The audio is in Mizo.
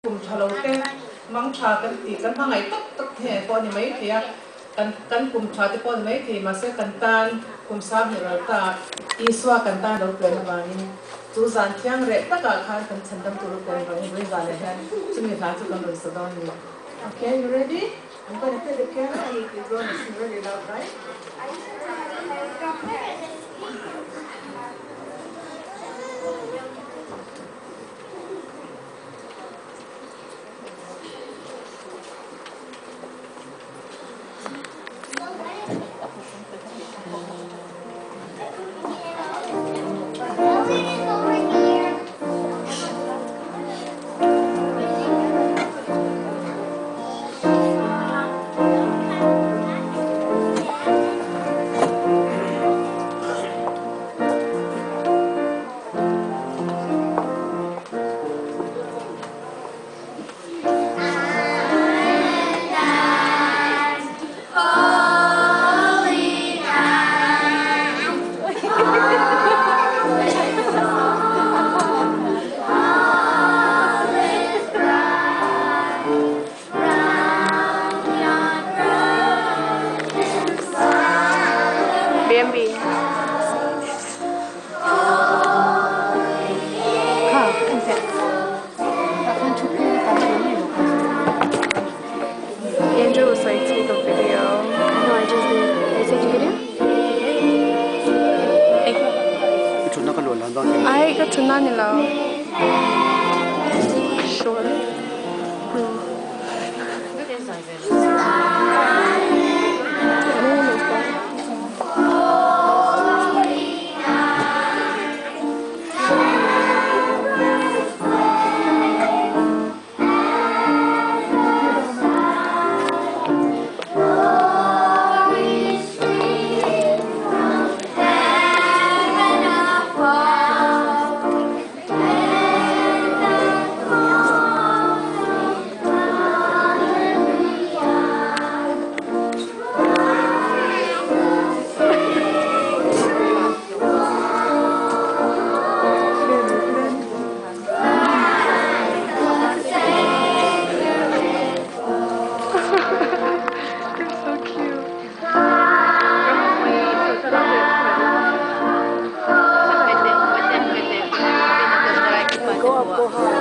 Kum tha lo te mang tha kan tih kan hmangaih tak tak te pawh a ni mai thei a, kan kan kum tha te pawh a ni mai thei mahse kan tan kum sang hnih ral ta Isua kan tan lo pian avangin chu zan thiang reh takah khan kan chhandam tur a pian avangin vawi zanah hian chumi hla chu kan rawn sa dawn a ni. Okay, you ready? I'm gonna play the piano and you're gonna sing really loud, right? Bambi. Andrew was like, take a video. No, I just did. Are you taking video? I got to Nanilo. Sure. They're so cute. Go up, go high.